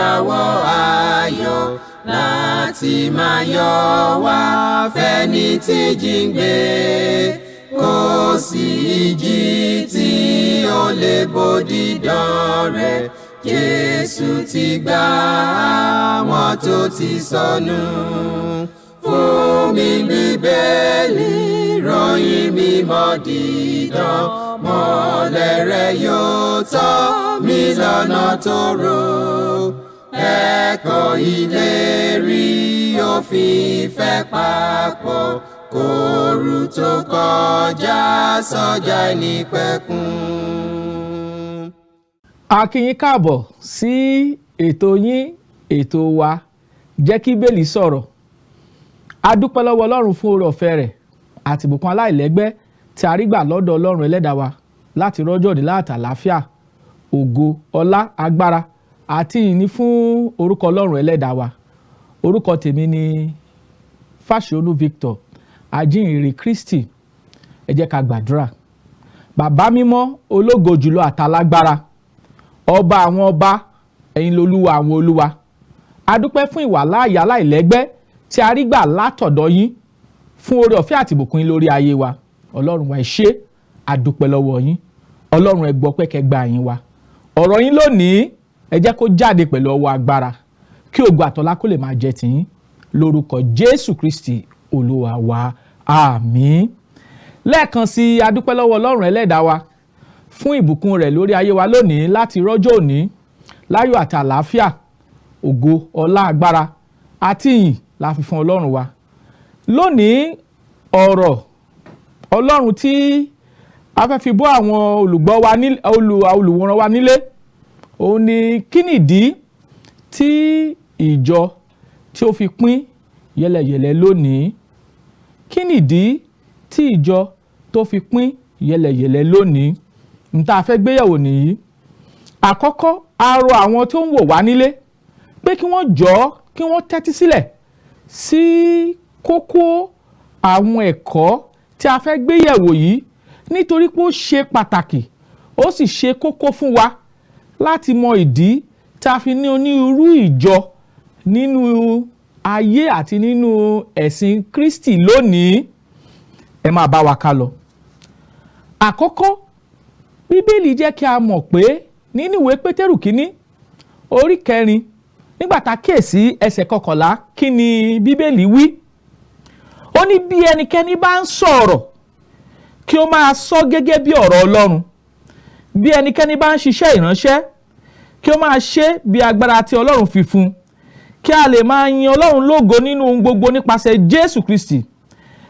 Ìràwọ̀ ayọ̀ láti máa yọ wá fẹ́ni tí jíǹgbé. Kò sí ìjì tí ó lè bòdì dán rẹ̀. Jésù ti gbà àwọn tó ti sọnù. Fún mi Bíbélì, ròyìn mímọ́ dídán, mọ́lẹ̀ rẹ̀ yóò tọ́ mi lọ́nà tó rò. Ẹ̀kọ́ ìlérí òfin ìfẹ́ papọ̀ kóoru tó kọjá sọ́jà ìnípẹ̀kun. A kí yín káàbọ̀ sí ètò yín, ètò wa, Jẹ́ kí Bíbélì Sọ̀rọ̀. A dúpẹ́ lọ́wọ́ Ọlọ́run fún oore ọ̀fẹ́ rẹ̀ àti ìbùkún aláìlẹ́gbẹ́ tí a rí gbà lọ́dọ̀ Ọlọ́run Ẹlẹ́dàá wa láti rọ́jọ́ òní láti àlàáfíà. Ògo, ọlá, agbára àti ìní fún orúkọ Ọlọ́run Ẹlẹ́dàá wa. Orúkọ tèmi ni Fáṣọlú Victor, ajínrere Kristi. Ẹ jẹ́ ká gbàdúrà. Bàbá mímọ́, ológo jùlọ àtàlágbára, ọba àwọn ọba, ẹ̀yin lolúwa àwọn olúwa, a dúpẹ́ fún ìwàláàyè aláìlẹ́gbẹ́ tí a rí gbà látọ̀dọ̀ yín, fún oore ọ̀fẹ́ àti ìbùkún yín lórí ayé wa. Ọlọ́run wa, ẹ ṣé, a dúpẹ́ lọ́wọ́ yín. Ọlọ́run, ẹ gbọ́ pé kẹ́ gba yín wa. Ọ̀rọ̀ yín lónìí, ẹ jẹ́ kó jáde pẹ̀lú ọwọ́ agbára, kí ògo àtọlá kó lè máa jẹ́ tiyín, lórúkọ Jésù Kristi Olúwa wa, àmín. Lẹ́ẹ̀kan sí i, a dúpẹ́ lọ́wọ́ Ọlọ́run Ẹlẹ́dàá wa fún ìbùkún rẹ̀ lórí ayé wa lónìí láti rọ́jò òní láyọ̀ àti àlàáfíà. Ògo, ọlá, agbára àti ìyìn la fi fún Ọlọ́run wa lónìí. Ọ̀rọ̀ Ọlọ́run tí a fẹ́ fi bọ́ àwọn olùgbọ́ wa ní olùwòran wa nílé, òun ni: kí nìdí tí ìjọ tí ó fi pín yẹlẹyẹlẹ lónìí? Kí nìdí tí ìjọ tó fi pín yẹlẹyẹlẹ lónìí? N tá a fẹ́ gbéyẹ̀wò nìyí. Àkọ́kọ́, a rọ àwọn tó ń wò wá nílé pé kí wọ́n jọ̀ọ́, kí wọ́n tẹ́tí sílẹ̀ sí kókó àwọn ẹ̀kọ́ tí a fẹ́ gbéyẹ̀wò yìí, nítorí pé ó ṣe pàtàkì, ó sì ṣe kókó fún wa láti mọ ìdí tí a fi ní onírúurú ìjọ nínú ayé àti nínú ẹ̀sìn Kristi lónìí. Ẹ máa bá wa ká lọ. Àkọ́kọ́, Bíbélì jẹ́ kí a mọ̀ pé nínú ìwé Pétérù kínní, orí 4, nígbà tá a kíyèsí ẹsẹ̀ 11, kí ni Bíbélì wí? Ó ní bí ẹnikẹ́ni bá ń sọ̀rọ̀, kí ó máa sọ gẹ́gẹ́ bí ọ̀rọ̀ Ọlọ́run. Bí ẹnikẹ́ni bá ń ṣiṣẹ́ ìránṣẹ́, kí ó máa ṣe bí agbára tí Ọlọ́run fi fún un, kí a lè máa yin Ọlọ́run lógo nínú ohun gbogbo nípasẹ̀ Jésù Kristi,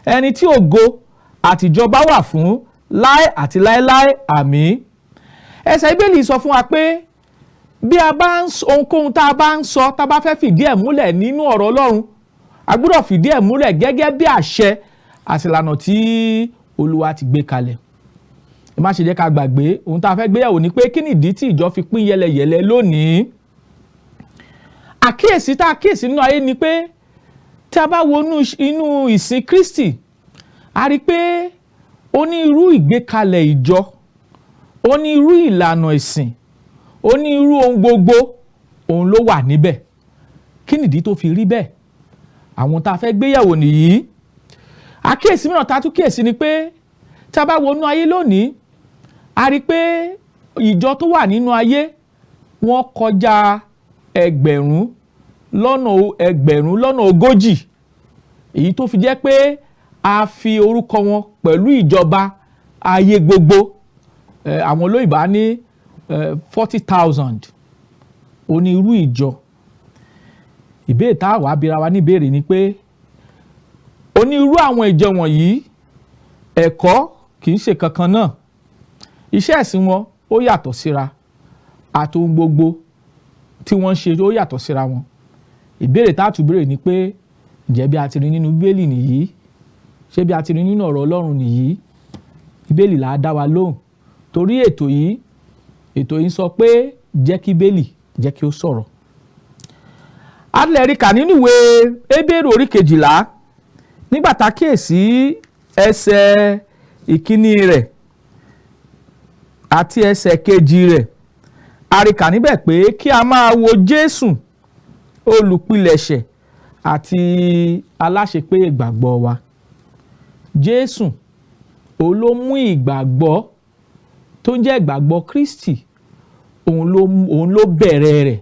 ẹni tí ògo àtìjọba wà fún láé àti láéláé, àmín. Ẹsẹ̀ Bíbélì sọ fún wa pé bí a bá ń ohunkóhun tá a bá ń sọ, tá a bá fẹ́ fìdí ẹ̀ múlẹ̀ nínú ọ̀rọ̀ Ọlọ́run, a gbọ́dọ̀ fìdí ẹ̀ múlẹ̀ gẹ́gẹ́ bí àṣẹ àti ìlànà tí Olúwa ti gbé kalẹ̀. Ẹ má ṣe jẹ́ ká gbàgbé, ohun tá a fẹ́ gbéyàwó ni pé kí nìdí tí ìjọ fi pín yẹlẹyẹlẹ lónìí? Àkíyèsí tá a kíyèsí nínú ayé ni pé tí a bá wo inú ìsìn Kristi, a rí i pé onírú ìgbékalẹ̀ ìjọ, onírú ìlànà ìsìn, onírú ohun gbogbo òun ló wà níbẹ̀. Kí nìdí tó fi rí bẹ́ẹ̀? Àwọn tá a fẹ́ gbéyàwó nìyí. Àkíyèsí mìíràn tá a tún kíyèsí ni pé tí a bá wo inú ayé lónìí, a rí i pé ìjọ tó wà nínú ayé, wọ́n kọjá 40,000, èyí tó fi jẹ́ pé a fi orúkọ wọn pẹ̀lú ìjọba ayé gbogbo. Àwọn olóyìnbó á ní 40,000 onírú ìjọ. Ìbéèrè tá a wàá bira wa ní ìbéèrè ni pé onírú àwọn ìjọ wọ̀nyí, ẹ̀kọ́ kì í ṣe kankan náà, iṣẹ́ ẹ̀sìn wọn ó yàtọ̀ síra, àti ohun gbogbo tí wọ́n ń ṣe ó yàtọ̀ síra wọn. Ìbéèrè tá a tún béèrè ni pé, ǹjẹ́ bí a ti rí nínú Bíbélì nìyí? Ṣé bí a ti rí nínú ọ̀rọ̀ Ọlọ́run nìyí? Bíbélì là á dá wa lóhùn, torí ètò yìí sọ pé jẹ́ kí Bíbélì jẹ́ kí ó sọ̀rọ̀. A lè rí kà nínú ìwé Hébérù orí 12, nígbà tá a kíyèsí ẹsẹ̀ 1 rẹ̀ àti ẹsẹ̀ 2 rẹ̀. A rí kà níbẹ̀ pé kí a máa wo Jésù, olùpilẹ̀ṣẹ̀ àti aláṣepé ìgbàgbọ́ wa. Jésù òun ló mú ìgbàgbọ́ tó ń jẹ́ ìgbàgbọ́ Kristi, òun ló bẹ̀rẹ̀ rẹ̀,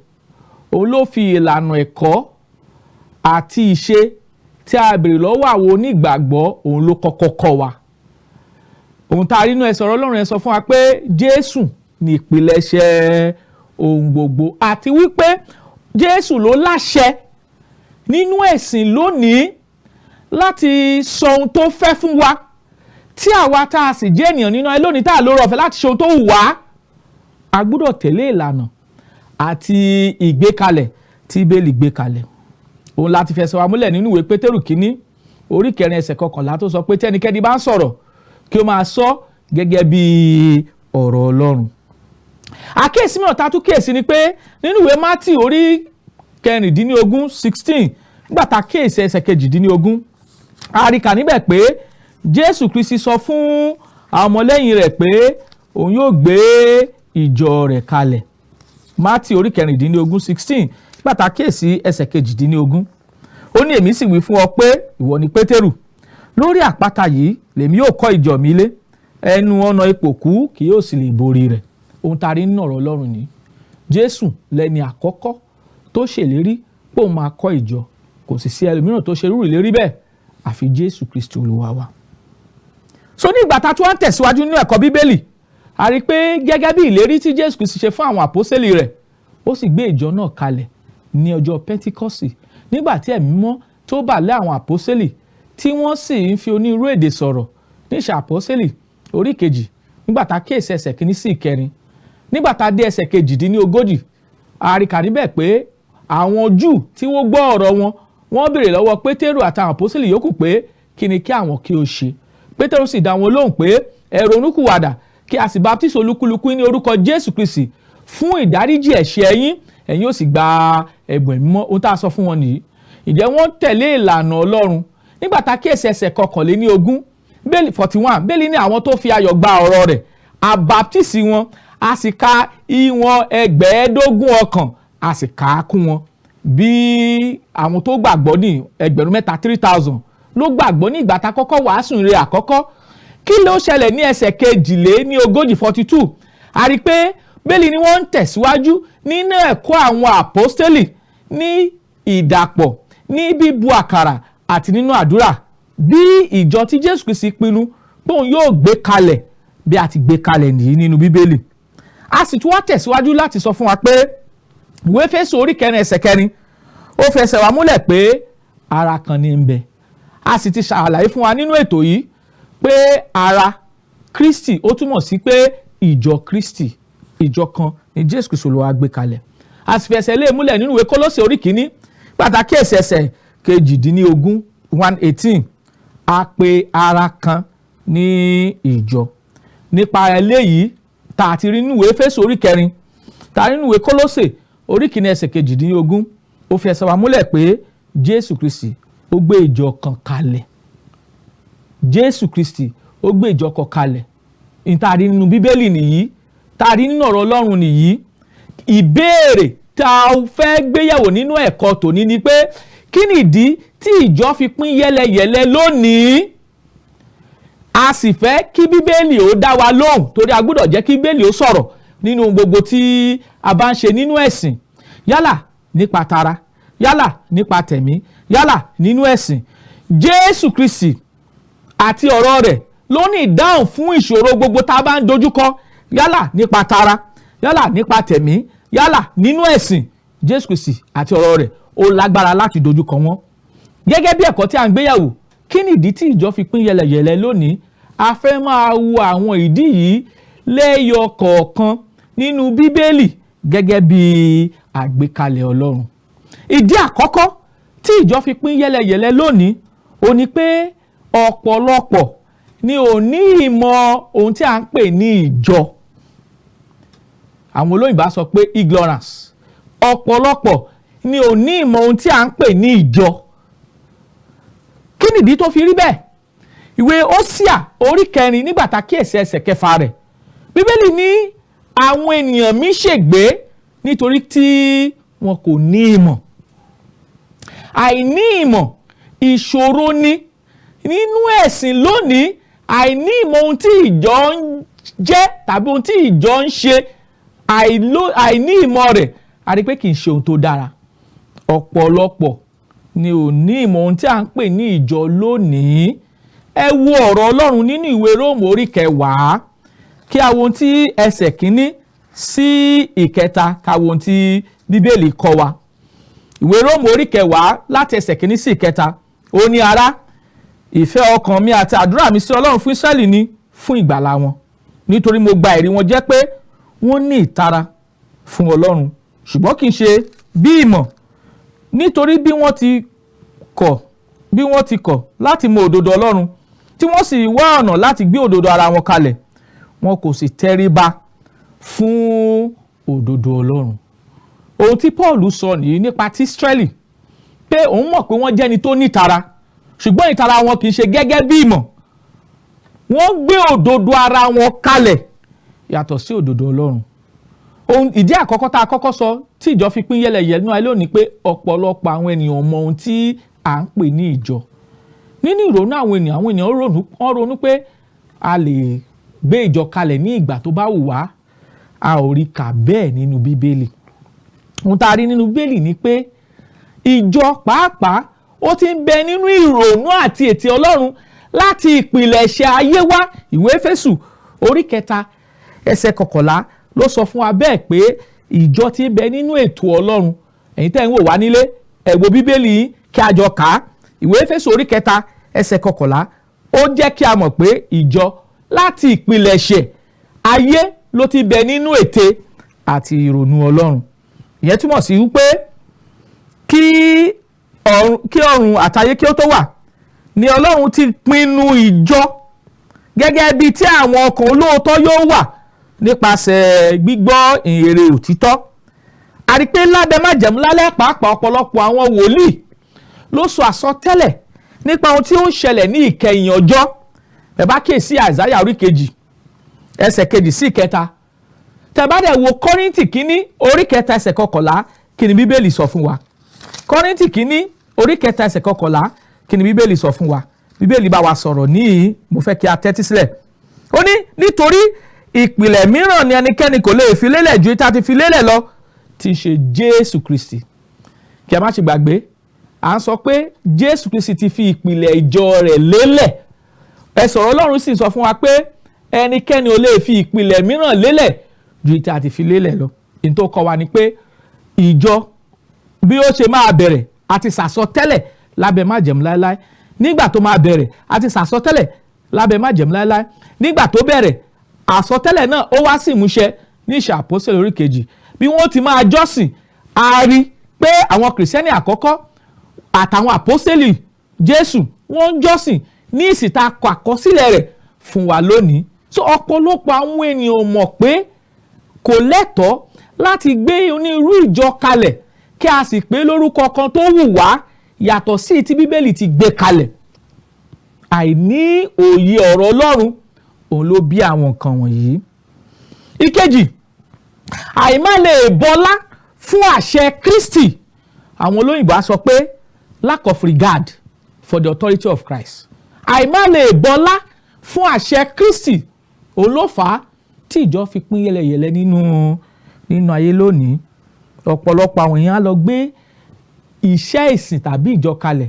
òun ló fi ìlànà ẹ̀kọ́ àti ìṣe tí a béèrè lọ́wọ́ àwọn onígbàgbọ́, òun ló kọ́kọ́ kọ́ wa. Ohun tá a rí inú ẹsẹ̀ ọ̀rọ̀ Ọlọ́run yẹn sọ fún wa pé Jésù ní ìpilẹ̀ṣẹ̀ ohun gbogbo, àti wípé Jésù ló láṣẹ nínú ẹ̀sìn lónìí láti sọ ohun tó fẹ́ fún wa, tí àwa tá a sì jẹ́ ènìyàn nínú ayé lónìí tá a lóore ọ̀fẹ́ láti ṣe ohun tó wù wá. A gbọ́dọ̀ tẹ̀lé ìlànà àti ìgbékalẹ̀ tí Bíbélì gbé kalẹ̀. Òun láti fẹsẹ̀ wa múlẹ̀ nínú ìwé Pétérù kínní orí 4 ẹsẹ̀ 11, tó sọ pé tẹ́nikẹ́ni bá ń sọ̀rọ̀, kí ó máa sọ gẹ́gẹ́ bí ọ̀rọ̀ Ọlọ́run. Àkíyèsí mìíràn tá a tún kíyèsí ni pé nínú ìwé Mátì orí 16, 16, nígbà tá a kíyèsí ẹsẹ̀ 18, a rí kà níbẹ̀ pé Jésù Kristi sọ fún àwọn ọmọlẹ́yìn rẹ̀ pé òun yóò gbé ìjọ rẹ̀ kalẹ̀. Mátì orí 16, 16, nígbà tá a kíyèsí ẹsẹ̀ 18, ó ní, "Èmi sì wí fún ọ pé ìwọ ni Pétérù, lórí àpáta yìí lèmi yóò kọ́ ìjọ mi lé, ẹnu ọ̀nà ipò òkú kì yóò sì lè borí rẹ̀." Ohun tá a rí nínú ọ̀rọ̀ Ọlọ́run ni Jésù lẹ́ni àkọ́kọ́ tó ṣèlérí pé òun máa kọ́ ìjọ. Kò sì sí ẹlòmíràn tó ṣe irú ìlérí bẹ́ẹ̀ àfi Jésù Kristi Olúwa wa. So ní ìgbà tá a tún wá ń tẹ̀síwájú nínú ẹ̀kọ́ Bíbélì, a rí i pé gẹ́gẹ́ bí ìlérí tí Jésù Kristi ṣe fún àwọn àpọ́sítélì rẹ̀, ó sì gbé ìjọ náà kalẹ̀ ní ọjọ́ Pẹ́ntíkọ́sì, nígbà tí Ẹ̀mí Mímọ́ tó bà lé àwọn àpọ́sítélì, tí wọ́n sì ń fi onírúurú èdè sọ̀rọ̀, ní Ìṣe Àpọ́sítélì orí 2, nígbà tá a kíyèsí ẹsẹ̀ 1 sí 4. Nígbà tá a dé ẹsẹ̀ 38, a rí kà níbẹ̀ pé àwọn Júù tí wọ́n gbọ́ ọ̀rọ̀ wọn, wọ́n béèrè lọ́wọ́ Pétérù àtàwọn àpọ́sítélì yòókù pé kí ni kí àwọn kí ó ṣe. Pétérù sì dá wọn lóhùn pé, "Ẹ ronúpìwàdà, kí a sì baptisi olúkúlùkù ní orúkọ Jésù Kristi fún ìdáríjì ẹ̀ṣẹ̀ yín, ẹ̀yin ó sì gba ẹ̀bùn Ẹ̀mí Mímọ́." Ohun tá a sọ fún wọn nìyí. Ǹjẹ́ wọ́n tẹ̀lé ìlànà Ọlọ́run? Nígbà tá a kíyèsí ẹsẹ̀ 41, bẹ́ẹ̀lì 41, bẹ́ẹ̀lì ní àwọn tó fi ayọ̀ gba ọ̀rọ̀ rẹ̀, a baptisi wọn, a sì ka ìwọ̀n 5,000 ọkàn, a sì kà á kún wọn. Bí àwọn tó gbàgbọ́ ní 3,000, 3,000 ló gbàgbọ́ ní ìgbà tá a kọ́kọ́ wàásù ìhìnrere àkọ́kọ́. Kí ló ṣẹlẹ̀ ní ẹsẹ̀ 42, 42? A rí i pé bẹ́ẹ̀lì ni wọ́n ń tẹ̀síwájú nínú ẹ̀kọ́ àwọn àpọ́stélì, ní ìdàpọ̀, ní bíbu àkàrà àti nínú àdúrà. Bí ìjọ tí Jésù Kristi pinnu pé òun yóò gbé kalẹ̀, bí a ti gbé kalẹ̀ nìyí nínú Bíbélì. A sì tún wá tẹ̀síwájú láti sọ fún wa pé ìwé Éfésù orí 4 ẹsẹ̀ 4, ó fẹsẹ̀ wá múlẹ̀ pé ara kan ní ń bẹ. A sì ti ṣàlàyé fún wa nínú ètò yìí pé ara Kristi, ó túmọ̀ sí pé ìjọ Kristi, ìjọ kan ní Jésù Kristi Olúwa gbé kalẹ̀. A sì fẹsẹ̀ lé múlẹ̀ nínú ìwé Kólósè orí 1, pàtàkì ẹsẹ̀ 18, 1:18, a pè ara kan ní ìjọ. Nípa eléyìí tá a ti rí nínú ìwé Éfésù orí 4, tá a rí nínú ìwé Kólósè orí 1 ẹsẹ̀ 18, ó fẹsẹ̀ wá múlẹ̀ pé Jésù Kristi ó gbé ìjọ kan kalẹ̀. Jésù Kristi ó gbé ìjọ kan kalẹ̀. Ní tá a rí nínú Bíbélì nìyí, tá a rí nínú ọ̀rọ̀ Ọlọ́run nìyí. Ìbéèrè tá a fẹ́ gbéyẹ̀wò nínú ẹ̀kọ́ tòní ni pé, kí nìdí tí ìjọ fi pín yẹ́lẹyẹ̀lẹ lónìí? A sì fẹ́ kí Bíbélì ó dá wa lóhùn, torí a gbọ́dọ̀ jẹ́ kí Bíbélì ó sọ̀rọ̀ nínú gbogbo tí a bá ń ṣe nínú ẹ̀sìn, yálà nípa tara, yálà nípa tẹ̀mí, yálà nínú ẹ̀sìn. Jésù Kristi àti ọ̀rọ̀ rẹ̀ ló ní ìdáhùn fún ìṣòro gbogbo tá a bá ń dojúkọ, yálà nípa tara, yálà nípa tẹ̀mí, yálà nínú ẹ̀sìn. Jésù Kristi àti ọ̀rọ̀ rẹ̀, ó lágbára láti dojúkọ wọn. Gẹ́gẹ́ bí ẹ̀kọ́ tí a ń gbéyàwó, kí ni ìdí tí ìjọ fi pín yẹlẹyẹlẹ lónìí, a fẹ́ máa wo àwọn ìdí yìí lẹ́yọ kọ̀ọ̀kan nínú Bíbélì gẹ́gẹ́ bí àgbékalẹ̀ Ọlọ́run. Ìdí àkọ́kọ́ tí ìjọ fi pín yẹlẹyẹlẹ lónìí ó ní pé ọ̀pọ̀lọpọ̀ ni ò ní ìmọ̀ ohun tí a ń pè ní ìjọ. Àwọn olóyìnbá sọ pé ignorance. Ọ̀pọ̀lọpọ̀ ni ò ní ìmọ̀ ohun tí a ń pè ní ìjọ. Kí nìdí tó fi rí bẹ́ẹ̀? Ìwé Hósíà orí 4, nígbà tá a kíyèsí ẹsẹ̀ 6 rẹ̀, Bíbélì ní Àwọn ènìyàn mi ṣègbé nítorí tí wọn kò ní ìmọ̀. Àìní ìmọ̀ ìṣòro ni nínú ẹ̀sìn lónìí. Àìní ìmọ̀ ohun tí ìjọ ń jẹ́ tàbí ohun tí ìjọ ń ṣe, àìní ìmọ̀ rẹ̀, a rí pé kì í ṣe ohun tó dára. Ọ̀pọ̀lọpọ̀ ni ò ní ìmọ̀ ohun tí à ń pè ní ìjọ lónìí. Ẹ wo ọ̀rọ̀ Ọlọ́run nínú ìwé Róòmù orí 10, kí a wo ohun tí ẹsẹ̀ 1 sí 3, ká wo ohun tí Bíbélì kọ́ wa. Ìwé Róòmù orí 10, láti ẹsẹ̀ 1 sí 3. Ó ní, "Ará, ìfẹ́ ọkàn mi àti àdúrà mi sí Ọlọ́run fún Ísírẹ́lì ni fún ìgbàlà wọn. Nítorí mo gba ẹ̀rí wọn jẹ́ pé wọ́n ní ìtara fún Ọlọ́run, ṣùgbọ́n kì í ṣe bí ìmọ̀. Nítorí bí wọ́n ti kọ̀ láti mọ òdodo Ọlọ́run, tí wọ́n sì wá ọ̀nà láti gbé òdodo ara wọn kalẹ̀, wọn kò sì tẹríba fún òdodo Ọlọ́run." Ohun tí Paul sọ nìyí nípa ti Ísírẹ́lì, pé òun mọ̀ pé wọ́n jẹ́ni tó nítara, ṣùgbọ́n ìtara wọn kì í ṣe gẹ́gẹ́ bí ìmọ̀. Wọ́n gbé òdodo ara wọn kalẹ̀ yàtọ̀ sí òdodo Ọlọ́run. Ohun ìdí àkọ́kọ́ tá a kọ́kọ́ sọ tí ìjọ fi pín yẹlẹyẹlẹ nínú ayé lónìí, pé ọ̀pọ̀lọpọ̀ àwọn ènìyàn mọ ohun tí à ń pè ní ìjọ. Nínú ìrònú àwọn ènìyàn, àwọn ènìyàn ronú, wọ́n ronú pé a lè gbé ìjọ kalẹ̀ ní ìgbà tó bá wù wá. A ò rí kà bẹ́ẹ̀ nínú Bíbélì. Ohun tá a rí nínú Bíbélì ni pé ìjọ pàápàá, ó ti ń bẹ nínú ìrònú àti ètè Ọlọ́run láti ìpìlẹ̀ṣẹ̀ ayé wá. Ìwé Éfésù orí 3 ẹsẹ̀ 11 ló sọ fún wa bẹ́ẹ̀ pé ìjọ ti ń bẹ nínú ètò Ọlọ́run. Ẹ̀yin tẹ́ ń wò wá nílé, ẹ wo Bíbélì yín kí a jọ kà á. Ìwé Éfésù orí 3 ẹsẹ̀ 11, ó jẹ́ kí a mọ̀ pé ìjọ láti ìpìlẹ̀ṣẹ̀ ayé ló ti bẹ nínú ète àti ìrònú Ọlọ́run. Ìyẹn túmọ̀ sí wípé kí ọ̀run àtayé kí ó tó wà ni Ọlọ́run ti pinnu ìjọ gẹ́gẹ́ bí tí àwọn ọkàn olóòótọ́ yóò wà nípasẹ̀ gbígbọ́ ìhìnrere òtítọ́. A rí pé lábẹ́ májẹ̀mú láíláí pàápàá, ọ̀pọ̀lọpọ̀ àwọn wòlíì ló sọ àsọtẹ́lẹ̀ nípa ohun tí ó ń ṣẹlẹ̀ ní ìkẹyìn ọjọ́. Ẹ bá kíyèsí Àìsáyà orí 2 ẹsẹ̀ 2 sí 3, tẹ́ bá dẹ̀ wo Kọ́ríńtì 1 orí 3 ẹsẹ̀ 11, kí ni Bíbélì sọ fún wa? Kọ́ríńtì 1 orí 3 ẹsẹ̀ 11, kí ni Bíbélì sọ fún wa? Bíbélì bá wa sọ̀rọ̀ níyì, mo fẹ́ kí a tẹ́tí sílẹ̀. Ó ní, "Nítorí ìpìlẹ̀ mìíràn ni ẹnikẹ́ni kò lè fi lélẹ̀ ju tí a ti fi lélẹ̀ lọ, tí í ṣe Jésù Kristi." Kí a má ṣe gbàgbé, à ń sọ pé Jésù Kristi ti fi ìpìlẹ̀ ìjọ rẹ̀ lélẹ̀. Ẹ sọ̀rọ̀ Ọlọ́run sì sọ fún wa pé ẹnikẹ́ni ò lè fi ìpìlẹ̀ mìíràn lélẹ̀ ju tí a ti fi lélẹ̀ lọ. Ìyẹn tó kọ́ wa ni pé ìjọ, bí ó ṣe máa bẹ̀rẹ̀, a ti sàsọtẹ́lẹ̀ lábẹ́ májẹ̀mú láéláé. Nígbà tó máa bẹ̀rẹ̀, a ti sàsọtẹ́lẹ̀ lábẹ́ májẹ̀mú láéláé. Nígbà tó bẹ̀rẹ̀, àsọtẹ́lẹ̀ náà ó wá sí ìmúṣẹ ní Ìṣe Àpọ́sítélì orí 2. Bí wọ́n ti máa jọ́sìn, a rí pé àwọn Kìrìsìtẹ́nì àkọ́kọ́ àtàwọn àpọ́sítélì Jésù, wọ́n ń jọ́sìn ní ìsìn tá a kọ àkọsílẹ̀ rẹ̀ fún wa lónìí. So ọ̀pọ̀lọpọ̀ àwọn ènìyàn mọ̀ pé kò lẹ́tọ̀ọ́ láti gbé onírú ìjọ kalẹ̀ kí a sì pé lórúkọ kan tó wù wá yàtọ̀ sí tí Bíbélì ti gbé kalẹ̀. Àìní òye ọ̀rọ̀ Ọlọ́run, òun ló bí àwọn nǹkan wọ̀nyí. Ìkejì, àìmá lè bọlá fún àṣẹ Kristi. Àwọn olóyìnbó á sọ pé lack of regard for the authority of Christ. Àìmá lè bọlá fún àṣẹ Kristi, òun ló fà á tí ìjọ fi pín yẹlẹyẹlẹ nínú ayé lónìí. Ọ̀pọ̀lọpọ̀ àwọn èèyàn á lọ gbé iṣẹ́ ìsìn tàbí ìjọ kalẹ̀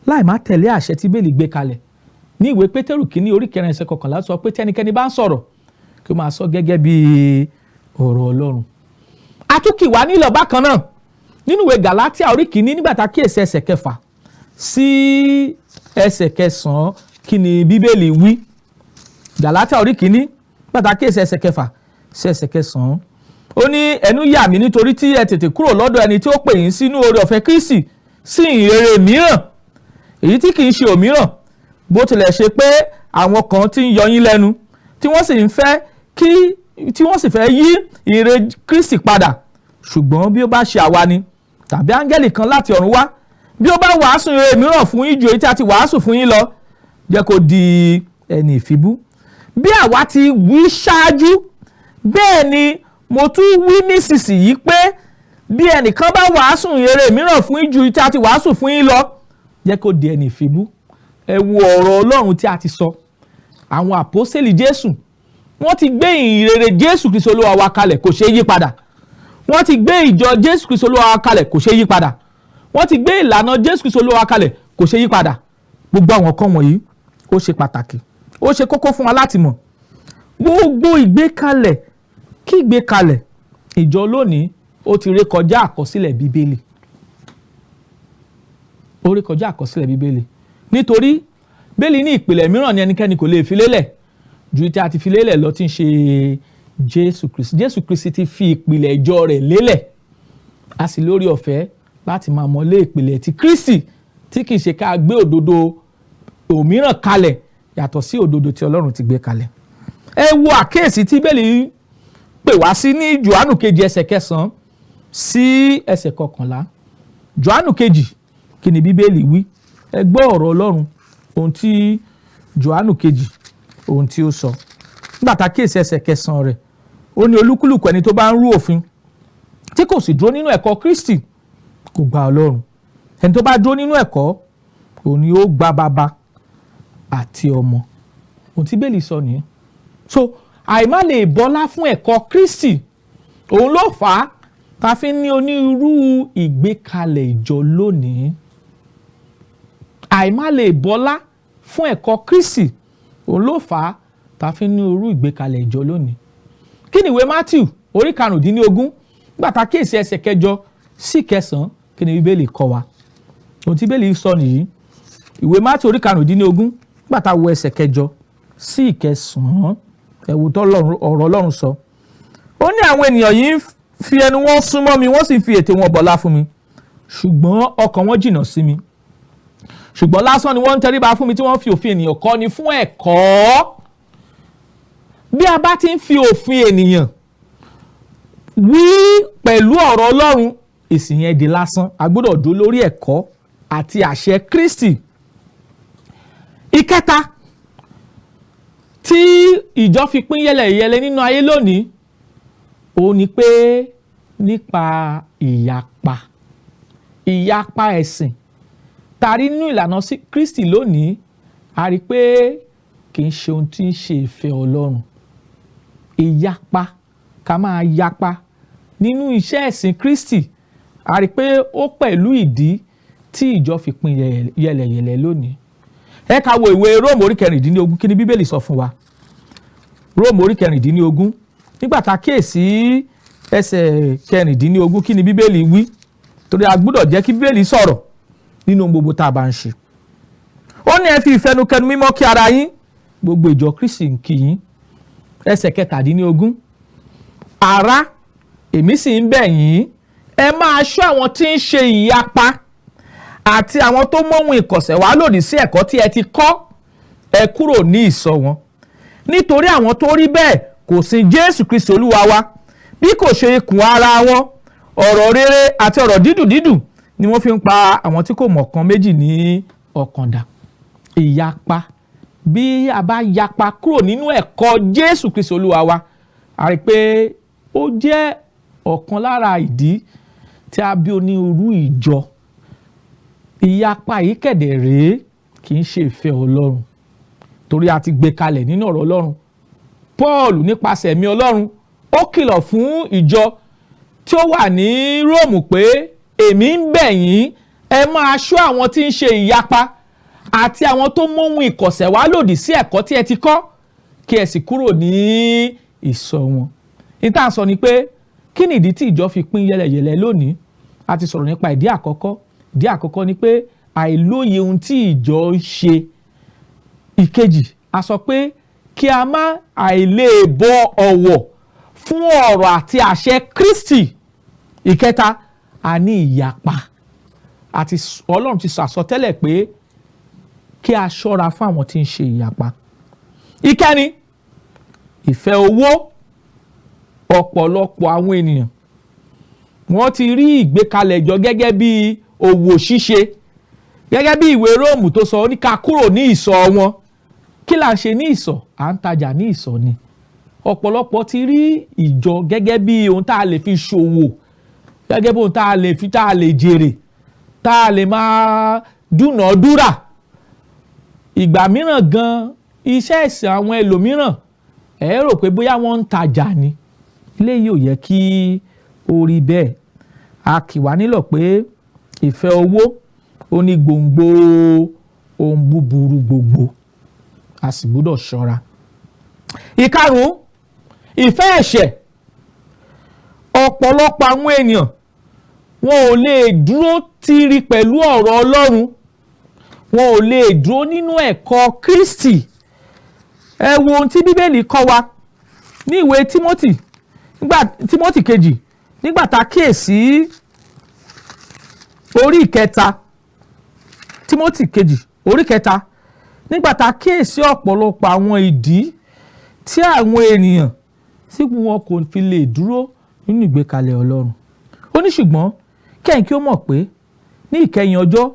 láì má tẹ̀lé àṣẹ tí Bíbélì gbé kalẹ̀. Ní ìwé Pétérù 1 orí 4 ẹsẹ̀ 11 sọ pé tẹ́nikẹ́ni bá ń sọ̀rọ̀, kí ó máa sọ gẹ́gẹ́ bí ọ̀rọ̀ Ọlọ́run. Àtúnkì wá nílò bákan náà nínú ìwé Gàlátíà orí 1, nígbà tá a kíyèsí ẹsẹ̀ 6 sí ẹsẹ̀ 9, kí ni Bíbélì wí? Gàlátíà orí 1, nígbà tá a kíyèsí ẹsẹ̀ 6 sí ẹsẹ̀ 9, ó ní, "Ẹnu yà mí nítorí tí ẹ tètè kúrò lọ́dọ̀ ẹni tí ó pè yín sínú oore ọ̀fẹ́ Kristi sí ìhìnrere mìíràn, èyí tí kì í ṣe òmíràn. Bó tilẹ̀ ṣe pé àwọn kan ti ń yọ yín lẹ́nu, tí wọ́n sì fẹ́ yí ìhìnrere Kristi padà. Ṣùgbọ́n bí ó bá ṣe àwa ni, tàbí áńgẹ́lì kan láti ọ̀run wá, bí ó bá wàásù ìhìnrere mìíràn fún yín ju èyí tí a ti wàásù fún yín lọ, jẹ́ kó di ẹni ìfibú. Bí àwa ti wí ṣáájú, Bẹ́ẹ̀ ni mo tún wí nísinsìnyí pé bí ẹnìkan bá wàásù ìhìnrere mìíràn fún yín ju tí a ti wàásù fún yín lọ, jẹ́ kó di ẹni ìfibú. Ẹ wo ọ̀rọ̀ Ọlọ́run tí a ti sọ. Àwọn àpọ́sítélì Jésù, wọ́n ti gbé ìhìnrere Jésù Kristi Olúwa wa kalẹ̀, kò ṣeé yí padà. Wọ́n ti gbé ìjọ Jésù Kristi Olúwa wa kalẹ̀, kò ṣeé yí padà. Wọ́n ti gbé ìlànà Jésù Kristi Olúwa wa kalẹ̀, kò ṣeé yí padà. Gbogbo àwọn nǹkan wọ̀nyí, ó ṣe pàtàkì, ó ṣe kókó fún wa láti mọ̀. Gbogbo ìgbékalẹ̀ kí ìgbékalẹ̀ ìjọ lónìí, ó ti rékọjá àkọsílẹ̀ Bíbélì, ó rékọjá àkọsílẹ̀ Bíbélì, nítorí Bíbélì ní ìpìlẹ̀ mìíràn ni ẹnikẹ́ni kò lè fi lélẹ̀ ju tí a ti fi lélẹ̀ lọ, tí ń ṣe Jésù Kristi. Jésù Kristi ti fi ìpìlẹ̀ ìjọ rẹ̀ lélẹ̀. A sì lórí ọ̀fẹ́ láti máa mọ̀lé ìpìlẹ̀ ti Kristi, tí kì í ṣe ká gbé òdodo òmíràn kalẹ̀ yàtọ̀ sí òdodo tí Ọlọ́run ti gbé kalẹ̀. Ẹ wo àkíyèsí tí Bíbélì pè wá sí ní Jòhánù 2, ẹsẹ̀ 9 sí ẹsẹ̀ 11. Jòhánù 2, kí ni Bíbélì wí? Ẹ gbọ́ ọ̀rọ̀ Ọlọ́run, ohun tí Jòhánù 2, ohun tí ó sọ. Nígbà tá a kíyèsí ẹsẹ̀ 9 rẹ̀, ó ní olúkúlùkù ẹni tó bá ń rú òfin tí kò sì dúró nínú ẹ̀kọ́ Kristi kò gba Ọlọ́run. Ẹni tó bá dúró nínú ẹ̀kọ́, òun ni ó gba bàbá àti ọmọ. Ohun tí Bíbélì sọ nìyẹn. So àìmá lè bọlá fún ẹ̀kọ́ Kristi, òun ló fà á ta fi ní onírúurú ìgbékalẹ̀ ìjọ lónìí. Àìmá lè bọlá fún ẹ̀kọ́ Kristi, òun ló fà á ta fi ní irú ìgbékalẹ̀ ìjọ lónìí. Kí ni ìwé Matthew orí 15, nígbà tá a kíyèsí ẹsẹ̀ 8 sí 9, kí ni Bíbélì kọ́ wa? Ohun tí Bíbélì sọ nìyí. Ìwé Matthew orí 15, nígbà tá a wo ẹsẹ̀ 8 sí 9, ẹ wo tó ọ̀rọ̀ Ọlọ́run sọ. Ó ní àwọn ènìyàn yìí ń fi ẹnu wọn súnmọ́ mi, wọ́n sì fi ètè wọn bọlá fún mi, ṣùgbọ́n ọkàn wọn jìnnà sí mi. Ṣùgbọ́n lásán ni wọ́n ń tẹríba fún mi, tí wọ́n fi òfin ènìyàn kọ́ ni fún ẹ̀kọ́. Bí a bá ti ń fi òfin ènìyàn wí pẹ̀lú ọ̀rọ̀ Ọlọ́run, ìsìn yẹn di lásán. A gbọ́dọ̀ dúró lórí ẹ̀kọ́ àti àṣẹ Kristi. Ìkẹta tí ìjọ fi pín yẹlẹyẹlẹ nínú ayé lónìí, òun ni pé nípa ìyapa, ìyapa ẹ̀sìn tàrí nínú ìlànà sí Kristi lónìí, a rí i pé kì í ṣe ohun tí ń ṣe ìfẹ́ Ọlọ́run. Ìyapa, ká máa yapa nínú iṣẹ́ ẹ̀sìn Kristi, a rí i pé ó pẹ̀lú ìdí tí ìjọ fi pín yẹlẹyẹlẹ lónìí. Ẹ ká wo ìwé Róòmù orí 16. Kí ni Bíbélì sọ fún wa? Róòmù orí 16, nígbà tá a kíyèsí ẹsẹ̀ 16, kí ni Bíbélì wí? Torí a gbọ́dọ̀ jẹ́ kí Bíbélì sọ̀rọ̀ nínú gbogbo tá a bá ń ṣe. Ó ní ẹ fi ìfẹnukẹnu mímọ́ kí ara yín. Gbogbo ìjọ Kristi ń kí yín. Ẹsẹ̀ 17: Ará, èmi sì ń bẹ̀ yín, ẹ máa ṣọ́ àwọn tí ń ṣe ìyapa àti àwọn tó móhun ìkọ̀sẹ̀ wá lòdì sí ẹ̀kọ́ tí ẹ ti kọ́. Ẹ kúrò ní ìsọ̀ wọn, nítorí àwọn tó rí bẹ́ẹ̀ kò sin Jésù Kristi Olúwa wa, bí kò ṣe ikùn ara wọn. Ọ̀rọ̀ rere àti ọ̀rọ̀ dídùn dídùn ni wọ́n fi ń pa àwọn tí kò mọ̀ kan méjì ní ọkàn dà. Ìyapa, bí a bá yapa kúrò nínú ẹ̀kọ́ Jésù Kristi Olúwa wa, a rí i pé ó jẹ́ ọ̀kan lára ìdí tí a bí onírúurú ìjọ. Ìyapa yìí kẹ̀dẹ̀ rèé, kì í ṣe ìfẹ́ Ọlọ́run, torí a ti gbé kalẹ̀ nínú ọ̀rọ̀ Ọlọ́run. Paul, nípasẹ̀ ẹ̀mí Ọlọ́run, ó kìlọ̀ fún ìjọ tí ó wà ní Róòmù pé èmi ń bẹ̀ yín, ẹ máa ṣọ́ àwọn tí ń ṣe ìyapa àti àwọn tó móhun ìkọ̀sẹ̀ wá lòdì sí ẹ̀kọ́ tí ẹ ti kọ́, kí ẹ sì kúrò ní ìsọ̀ wọn. Ìta sọ ni pé kí ni ìdí tí ìjọ fi pín yẹlẹyẹlẹ lónìí? A ti sọ̀rọ̀ nípa ìdí àkọ́kọ́. Ìdí àkọ́kọ́ ni pé àìlóye ohun tí ìjọ ń ṣe. Ìkejì, a sọ pé kí a má àìlè bọ ọ̀wọ̀ fún ọ̀rọ̀ àti àṣẹ Kristi. Ìkẹta, a ní ìyapa, àti Ọlọ́run ti sọ àsọtẹ́lẹ̀ pé kí a ṣọ́ra fún àwọn tí ń ṣe ìyapa. Ìkẹrin, ìfẹ́ owó. Ọ̀pọ̀lọpọ̀ àwọn ènìyàn, wọ́n ti rí ìgbékalẹ̀ ìjọ gẹ́gẹ́ bí òwò ṣíṣe, gẹ́gẹ́ bí ìwé Róòmù tó sọ, ó ní ká kúrò ní ìsọ̀ wọn. Kí là ń ṣe ní ìsọ̀? À ń tajà ní ìsọ̀ ni. Ọ̀pọ̀lọpọ̀ ti rí ìjọ gẹ́gẹ́ bí ohun tá a lè fi ṣòwò, gẹ́gẹ́ bí ohun tá a lè fi tá a lè jèrè, tá a lè máa dúnàádúrà. Ìgbà mìíràn gan, iṣẹ́ ìsìn àwọn ẹlòmíràn, ẹ rò pé bóyá wọ́n ń tajà ni. Eléyìí ò yẹ kí ó rí bẹ́ẹ̀. A kì wá nílọ̀ pé ìfẹ́ owó ó ní gbòǹgbò ohun búburú gbogbo, a sì gbọ́dọ̀ ṣọ́ra. Ìkarùn-ún, ìfẹ́ ẹ̀ṣẹ̀. Ọ̀pọ̀lọpọ̀ àwọn ènìyàn, wọn ò lè dúró tiri pẹ̀lú ọ̀rọ̀ Ọlọ́run, wọn ò lè dúró nínú ẹ̀kọ́ Kristi. Ẹ wo ohun tí Bíbélì kọ́ wa ní ìwé Tímótì, nígbà Tímótì kejì, nígbà tá a kíyèsí orí ìkẹta, Tímótì kejì orí kẹta, nígbà tá a kíyèsí ọ̀pọ̀lọpọ̀ àwọn ìdí tí àwọn ènìyàn tí wọn kò fi lè dúró nínú ìgbékalẹ̀ Ọlọ́run. Ó ní, "Ṣùgbọ́n kẹ́yìn kí ó mọ̀ pé ní ìkẹyìn ọjọ́,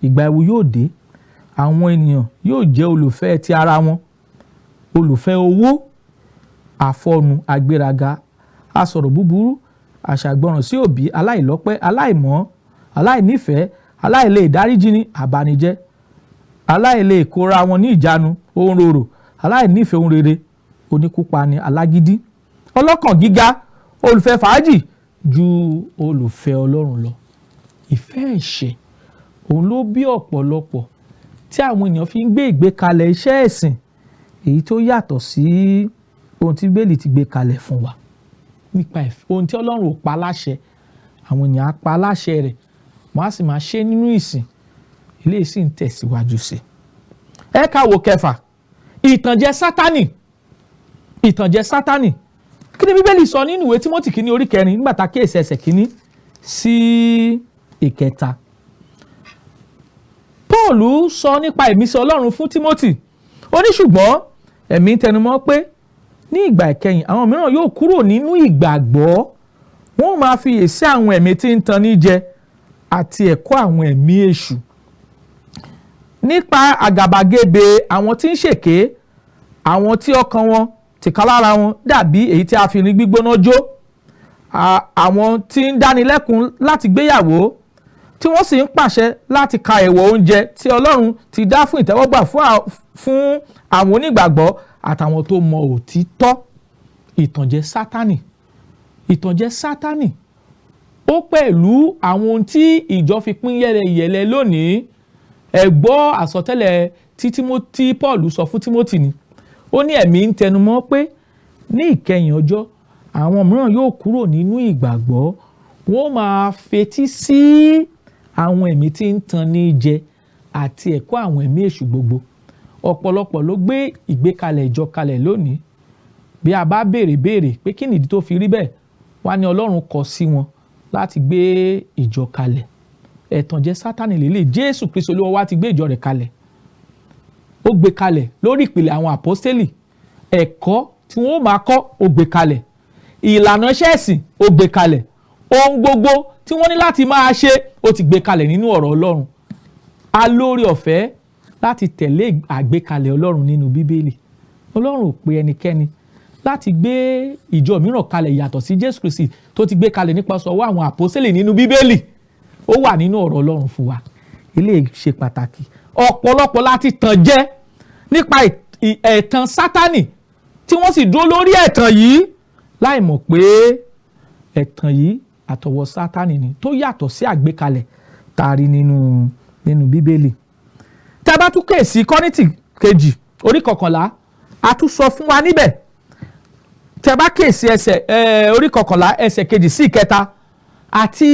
ìgbà ewu yóò dé. Àwọn ènìyàn yóò jẹ́ olùfẹ́ ti ara wọn, olùfẹ́ owó, àfọnu, agbéraga, asọ̀rọ̀ búburú, aṣàìgbọràn sí òbí, aláìlọ́pẹ́, aláìmọ́, aláìnífẹ̀ẹ́, aláìlè dáríjìní, abanijẹ́, aláìlè kóra wọn ní ìjánu, òǹrorò, aláìnífẹ̀ẹ́ ohun rere, oníkúpani, alágídí, ọlọ́kàn gíga, olùfẹ́ fàájì ju olùfẹ́ Ọlọ́run lọ." Ìfẹ́ ẹ̀ṣẹ̀, òun ló bí ọ̀pọ̀lọpọ̀ tí àwọn èèyàn fi ń gbé ìgbékalẹ̀ iṣẹ́ ẹ̀sìn èyí tó yàtọ̀ sí ohun tí Bíbélì ti gbé kalẹ̀ fún wa nípa ohun tí Ọlọ́run ò pa láṣẹ. Àwọn èèyàn á pa láṣẹ rẹ̀, wọ́n á sì máa ṣe nínú ìsìn. Eléyìí sì ń tẹ̀síwájú sí i. Ẹ ká wo kẹfà, ìtànjẹ Sátánì. Ìtànjẹ Sátánì, kí ni Bíbélì sọ nínú ìwé Tímótì kínní orí kẹrin, nígbà tá a kíyèsí ẹsẹ̀ kínní sí ìkẹta? Paul sọ nípa ìmísí Ọlọ́run fún Tímótì. Ó ní, "Ṣùgbọ́n ẹ̀mí tẹnumọ́ pé ní ìgbà ìkẹyìn, àwọn mìíràn yóò kúrò nínú ìgbàgbọ́. Wọ́n máa fi èsì àwọn ẹ̀mí tí ń tan ní jẹ àti ẹ̀kọ́ àwọn ẹ̀mí èṣù, nípa àgàbàgebè àwọn tí ń ṣèké, àwọn tí ọkàn wọn tìkálára wọn dàbí èyí tí a fi irin gbígbóná jó, àwọn tí ń dánilẹ́kun láti gbéyàwó, tí wọ́n sì ń pàṣẹ láti ka èèwọ̀ oúnjẹ tí Ọlọ́run ti dá fún ìtẹ́wọ́gbà fún àwọn onígbàgbọ́ àtàwọn tó mọ òtítọ́." Ìtànjẹ Sátánì. Ìtànjẹ Sátánì ó pẹ̀lú àwọn ohun tí ìjọ fi pín yẹlẹyẹlẹ lónìí. Ẹ gbọ́ àsọtẹ́lẹ̀ tí Tímótì, Paul sọ fún Tímótì ni. Ó ní ẹ̀mí ń tẹnumọ́ pé ní ìkẹyìn ọjọ́, àwọn mìíràn yóò kúrò nínú ìgbàgbọ́, wọ́n máa fetí sí àwọn ẹ̀mí tí ń tan ní jẹ àti ẹ̀kọ́ àwọn ẹ̀mí èṣù gbogbo. Ọ̀pọ̀lọpọ̀ ló gbé ìgbékalẹ̀ ìjọ kalẹ̀ lónìí. Bí a bá béèrè béèrè pé kí nìdí tó fi rí bẹ́ẹ̀, wá ní Ọlọ́run kọ sí wọn láti gbé ìjọ kalẹ̀. Ẹ̀tànjẹ Sátánì lélẹ̀. Jésù Kristi Olúwa wa ti gbé ìjọ rẹ̀ kalẹ̀. Ó gbé kalẹ̀ lórí ìpìlẹ̀ àwọn àpọ́stélì. Ẹ̀kọ́ tí wọ́n máa kọ́, ó gbé kalẹ̀. Ìlànà iṣẹ́ ẹ̀sìn, ó gbé kalẹ̀. Ohun gbogbo tí wọ́n ní láti máa ṣe, ó ti gbé kalẹ̀ nínú ọ̀rọ̀ Ọlọ́run. A lórí ọ̀fẹ́ láti tẹ̀lé àgbékalẹ̀ Ọlọ́run nínú Bíbélì. Ọlọ́run ò pe ẹnikẹ́ni láti gbé ìjọ mìíràn kalẹ̀ yàtọ̀ sí Jésù Kristi tó ti gbé kalẹ̀ nípasẹ̀ ọwọ́ àwọn àpọ́sítélì nínú Bíbélì. Ó wà nínú ọ̀rọ̀ Ọlọ́run fún wa. Eléyìí ṣe pàtàkì. Ọ̀pọ̀lọpọ̀ láti tàn jẹ nípa ẹ̀tàn Sátánì, tí wọ́n sì dúró lórí ẹ̀tàn yìí láì mọ̀ pé ẹ̀tàn yìí àtọwọ́ Sátánì ni, tó yàtọ̀ sí àgbékalẹ̀ tá a rí nínú Bíbélì. Tá a bá tún kèsì Kọ́ríńtì kejì orí kọkànlá, a tún sọ fún wa níbẹ̀. Tẹ́ bá kèsì ẹsẹ̀ orí kọkànlá, ẹsẹ̀ kejì sí ìkẹta àti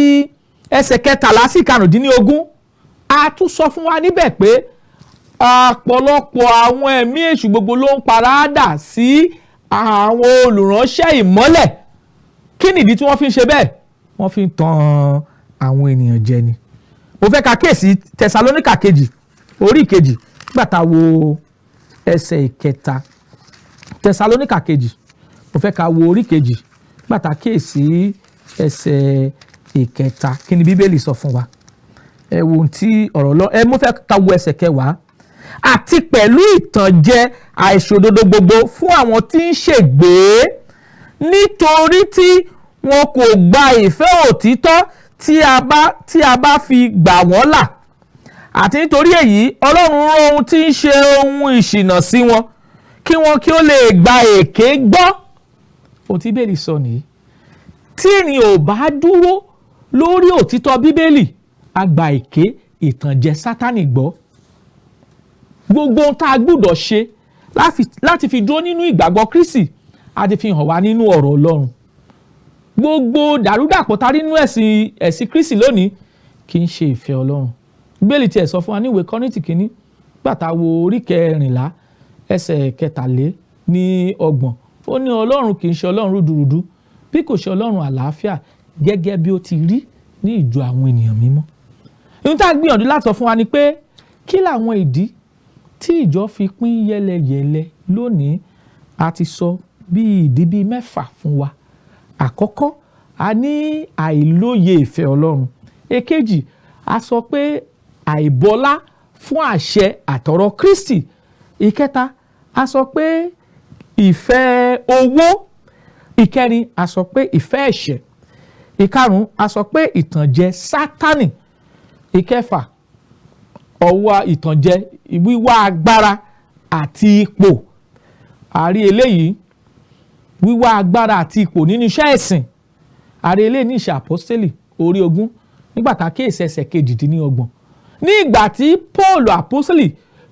ẹsẹ̀ kẹtàlá sí ìkarùndínlógún, a tún sọ fún wa níbẹ̀ pé ọ̀pọ̀lọpọ̀ àwọn ẹ̀mí èṣù gbogbo ló ń paradà sí àwọn olùránṣẹ́ ìmọ́lẹ̀. Kí nìdí tí wọ́n fi ń ṣe bẹ́ẹ̀? Wọ́n fi ń tan àwọn ènìyàn jẹ ni. Mo fẹ́ ka kéèsì Tẹsalóníkà kejì orí ìkejì, nígbà tá a wo ẹsẹ̀ ìkẹta. Tẹsalóníkà kejì, mo fẹ́ ka wo orí kejì, nígbà tá a kíyèsí ẹsẹ̀ ìkẹta. Kí ni Bíbélì sọ fún wa? Ẹ wo ohun tí ọ̀rọ̀ lọ ẹ. Mo fẹ́ ka wo ẹsẹ̀ kẹwàá. àti pẹ̀lú ìtànjẹ àìṣòdodo gbogbo fún àwọn tí ń ṣègbé, nítorí tí wọn kò gba ìfẹ́ òtítọ́ tí a bá fi gbà wọ́n là. Àti nítorí èyí Ọlọ́run rán ohun tí ń ṣe ohun ìṣìnà sí wọn, kí wọn kí ó lè gba èké gbọ́. Ohun tí Bíbélì sọ nìyí. Tí ènìyàn ò bá dúró lórí òtítọ́ Bíbélì, á gba èké, ìtànjẹ Sátánì gbọ́. Gbogbo ohun tá a gbúdọ̀ ṣe láti fi dúró nínú ìgbàgbọ́ Kristi a ti fi hàn wá nínú ọ̀rọ̀ Ọlọ́run. Gbogbo dàrúdàpọ̀ tá a rí nínú ẹ̀sìn Kristi lónìí kì í ṣe ìfẹ́ Ọlọ́run. Bíbélì tiẹ̀ sọ fún wa ní ìwé Kọ́ríńtì kìíní, gbàtà wo orí 14, ẹsẹ̀ 33, ó ní Ọlọ́run kì í ṣe Ọlọ́run rúdurùdu, bí kò ṣe Ọlọ́run àlàáfíà, gẹ́gẹ́ bí ó ti rí ní ìjọ àwọn ènìyàn mímọ́. Ohun tá a gbìyànjú láti sọ fún wa ni pé, kí làwọn ìdí tí ìjọ fi pín yẹlẹyẹlẹ lónìí? A ti sọ bí ìdí bíi mẹ́fà fún wa. Àkọ́kọ́, a ní àìlóye ìfẹ́ Ọlọ́run. Èkejì, a sọ pé àìbọlá fún àṣẹ àtọ̀rọ̀ Kristi. Ìkẹta, a sọ pé ìfẹ́ owó. Ìkẹrin, a sọ pé ìfẹ́ ẹ̀ṣẹ̀. Ìkarùn-ún, a sọ pé ìtànjẹ Sátánì. Ìkẹfà, ọwọ́ ìtànjẹ wíwá agbára àti ipò. Àrí eléyìí, wíwá agbára àti ipò nínú iṣẹ́ ẹ̀sìn. Àrí eléyìí ní Ìṣe Àpọ́sítélì orí 20, nígbà tá a kíyèsí ẹsẹ̀ 28, ní ìgbà tí Paul àpọ́sítélì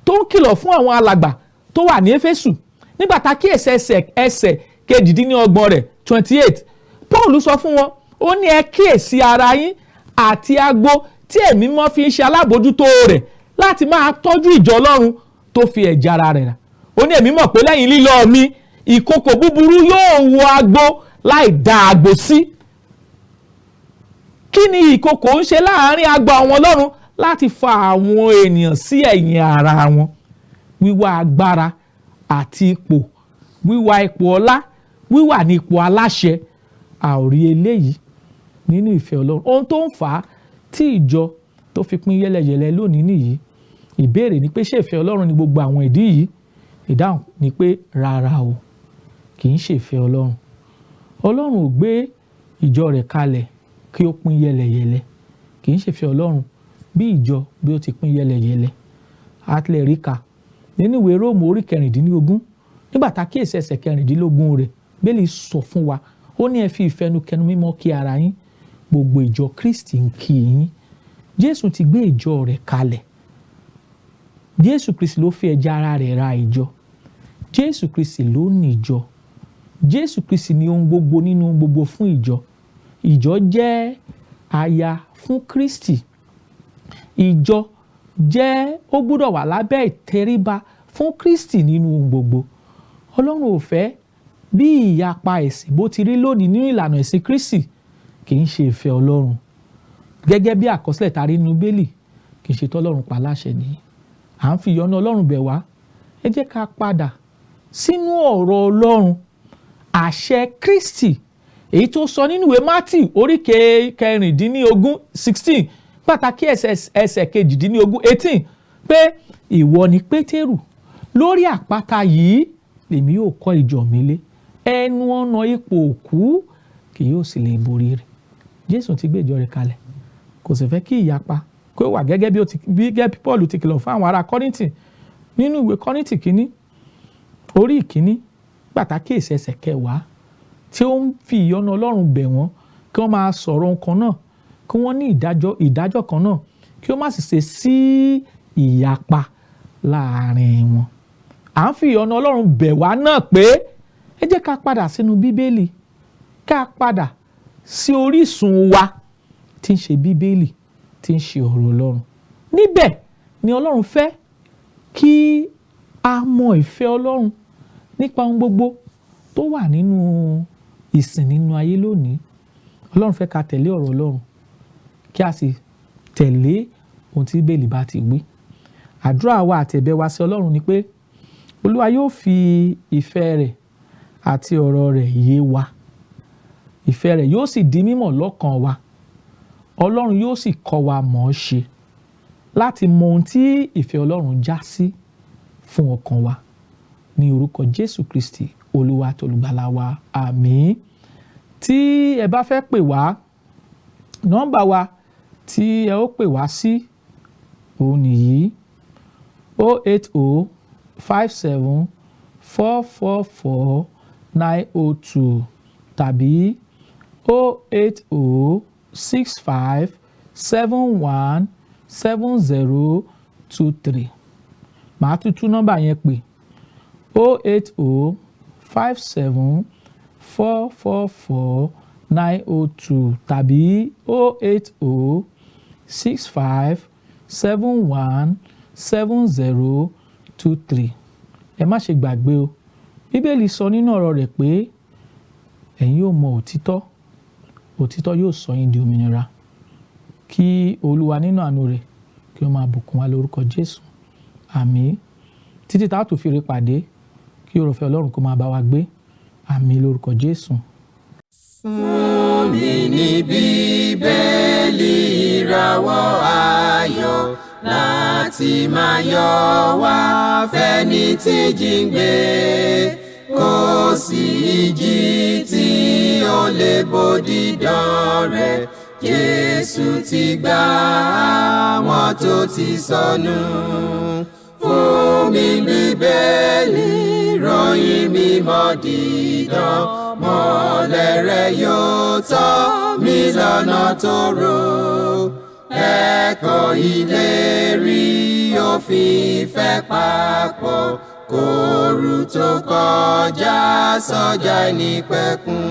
tó ń kìlọ̀ fún àwọn alàgbà tó wà ní Éfésù. Nígbà tá a kíyèsí ẹsẹ̀ 28 rẹ̀, 28, Paul sọ fún wọn, ó ní, "Ẹ kíyèsí ara yín àti agbo tí Ẹ̀mí Mímọ́ fi ń ṣe alábòójútó rẹ̀ láti máa tọ́jú ìjọ Ọlọ́run tó fi ẹ̀jẹ̀ ara rẹ̀ rà." Ó ní, "Èmi mọ̀ pé lẹ́yìn lílọ mi, ìkookò búburú yóò wọ agbo láì dá agbo sí." Kí ni ìkookò ń ṣe láàárín agbo àwọn Ọlọ́run? Láti fa àwọn ènìyàn sí ẹ̀yìn ara wọn. Wíwá agbára àti ipò, wíwá ipò ọlá, wíwà ní ipò aláṣẹ, a ò rí eléyìí nínú ìfẹ́ Ọlọ́run. Ohun tó ń fà á tí ìjọ tó fi pín yẹ́lẹyẹ̀lẹ lónìí nìyí. Ìbéèrè ni pé, ṣé ìfẹ́ Ọlọ́run ni gbogbo àwọn ìdí yìí? Ìdáhùn ni pé rárá o, kì í ṣe ìfẹ́ Ọlọ́run. Ọlọ́run ò gbé ìjọ rẹ̀ kalẹ̀ kí ó pín yẹ́lẹyẹ̀lẹ. Kì í ṣe ìfẹ́ Ọlọ́run bí ìjọ bí ó ti pín yẹ́lẹyẹ̀lẹ. A tilẹ̀ rí kà nínú ìwé Róòmù orí 16, nígbà tá a kíyèsí ẹsẹ̀ 16 rẹ̀. Bíbélì sọ fún wa, ó ní, "Ẹ fi ìfẹnukẹnu mímọ́ kí ara yín. Gbogbo ìjọ Kristi ń kí yín." Jésù ti gbé ìjọ rẹ̀ kalẹ̀. Jésù Kristi ló fi ẹ̀jẹ̀ ara rẹ̀ ra ìjọ. Jésù Kristi ló ní ìjọ. Jésù Kristi ní ohun gbogbo nínú ohun gbogbo fún ìjọ. Ìjọ jẹ́ aya fún Kristi. Ìjọ jẹ́, ó gbọ́dọ̀ wà lábẹ́ ìtẹríba fún Kristi nínú ohun gbogbo. Ọlọ́run ò fẹ́ bí ìyapa ẹ̀sìn bó ti rí lónìí nínú ìlànà ẹ̀sìn Kristi. Kì í ṣe ìfẹ́ Ọlọ́run gẹ́gẹ́ bí àkọsílẹ̀ tá a rí nínú Bíbélì. Kì í ṣe tọ́lọ́run pa láṣẹ nìyí. À ń fi ìyọ́nú Ọlọ́run bẹ̀ wá, ẹ jẹ́ ká padà sínú ọ̀rọ̀ Ọlọ́run, àṣẹ Kristi, èyí tó sọ nínú ìwé Matthew orí 16, 16, pàtàkì ẹsẹ̀ 18, 18, pé, "Ìwọ ni Pétérù, lórí àpáta yìí lèmi yóò kọ́ ìjọ mi lé, ẹnu ọ̀nà ipò òkú kì yóò sì lè borí rẹ̀." Jésù ti gbé ìjọ rẹ̀ kalẹ̀, kò sì fẹ́ kí ìyapa kó wà, gẹ́gẹ́ bí ó ti bí gẹ́gẹ́ bí Paul ti kìlọ̀ fún àwọn ará Kọ́ríńtì nínú ìwé Kọ́ríńtì kínní orí 1, pàtàkì ẹsẹ̀ 10, tí ó ń fi ìyọ́nú Ọlọ́run bẹ̀ wọ́n kí wọ́n máa sọ̀rọ̀ nǹkan náà, kí wọ́n ní ìdájọ́ kan náà, kí ó má sì ṣe sí ìyapa láàrin wọn. À ń fi ìyọ́nú Ọlọ́run bẹ̀ wá náà pé ẹ jẹ́ ká padà sínú Bíbélì, ká padà sí orísun wa tí ń ṣe Bíbélì, tí ń ṣe ọ̀rọ̀ Ọlọ́run. Níbẹ̀ ni Ọlọ́run fẹ́ kí a mọ ìfẹ́ Ọlọ́run nípa ohun gbogbo tó wà nínú ìsìn nínú ayé lónìí. Ọlọ́run fẹ́ ká tẹ̀lé ọ̀rọ̀ Ọlọ́run, kí a sì tẹ̀lé ohun tí Bíbélì bá ti wí. Àdúrà wa àti ẹ̀bẹ̀ wa sí Ọlọ́run ni pé Olúwa yóò fi ìfẹ́ rẹ̀ àti ọ̀rọ̀ rẹ̀ yé wa, ìfẹ́ rẹ̀ yóò sì di mímọ̀ lọ́kàn wa, Ọlọ́run yóò sì kọ́ wa mọ̀ ọ́ ṣe láti mọ ohun tí ìfẹ́ Ọlọ́run já sí. fún ọkàn wa ní orúkọ Jésù Kristi, Olúwa tolùgbàlà wa. Àmín. Tí ẹ bá fẹ́ pè wá, nọ́mbà wa tí ẹ ó pè wá sí òun nìyí: 08057444902 tàbí 08065717023. Màá tún tún nọ́mbà yẹn pè: 08057444902 tàbí 08065717023. Ẹ má ṣe gbàgbé o, Bíbélì sọ nínú ọ̀rọ̀ rẹ̀ pé ẹ̀yin yóò mọ òtítọ́, òtítọ́ yóò sọ yín di òmìnira. Kí Olúwa nínú àánú rẹ̀ kí ó máa bùkún wa lórúkọ Jésù. Àmín. Títí tá a tún fi rí pàdé, kí oore ọ̀fẹ́ Ọlọ́run kó máa bá wa gbé. Àmín lórúkọ Jésù. Fún mi ní Bíbélì, ìràwọ̀ ayọ̀ láti máa yọ wá fẹ́ni tí jíǹgbé. Kò sí ìjì tí ó lè bòdìdán rẹ̀. Jésù ti gbà àwọn tó ti sọnù. Fún mi Bíbélì, ròyìn mímọ́ dídán, mọ́lẹ̀ rẹ̀ yóò tọ́ mi lọ́nà tó rò. Ẹ̀kọ́ ìlérí òfin ìfẹ́ papọ̀ kóoru tó kọjá sọ́jà ìnípẹ̀kun.